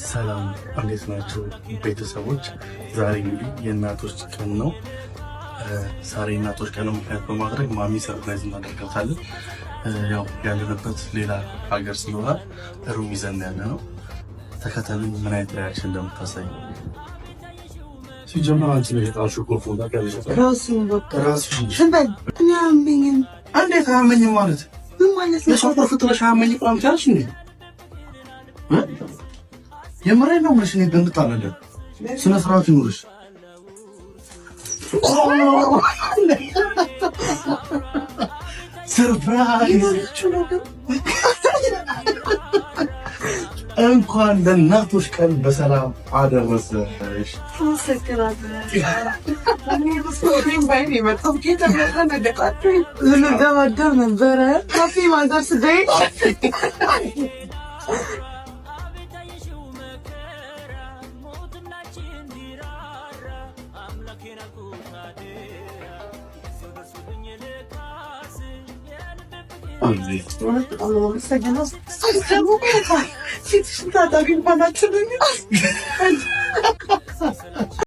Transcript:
ሰላም፣ እንዴት ናችሁ ቤተሰቦች? ዛሬ እንግዲህ የእናቶች ቀን ነው። ዛሬ የእናቶች ቀን ምክንያት በማድረግ ማሚ surprise እናደርጋታለን። ያው ያለንበት ሌላ ሀገር ስለሆነ room ይዘን ያለ ነው። ተከተሉኝ፣ ምን አይነት reaction እንደምታሳይ። ሲጀመር አንቺ ነሽ የጣልሽው ቁልፉን፣ ታውቂያለሽ። ራስሽ። እኔ አያመኝም። እንዴት አያመኝም ማለት? ምን ማለት ነው? የሰው ቁልፍ ጥለሽ አያመኝም ምናምን ትያለሽ እንዴ? የምሬን ነው የምልሽ። እኔ እንጣላለን። ስነ ስርዓት ይኑርሽ። Surprise! እንኳን ለእናቶች ቀን በሰላም አደረሰሽ። ልንደባደብ ነበረ። Happy Mother's Day። ፊትሽን ታጣቢ እንኳን አችልኝ።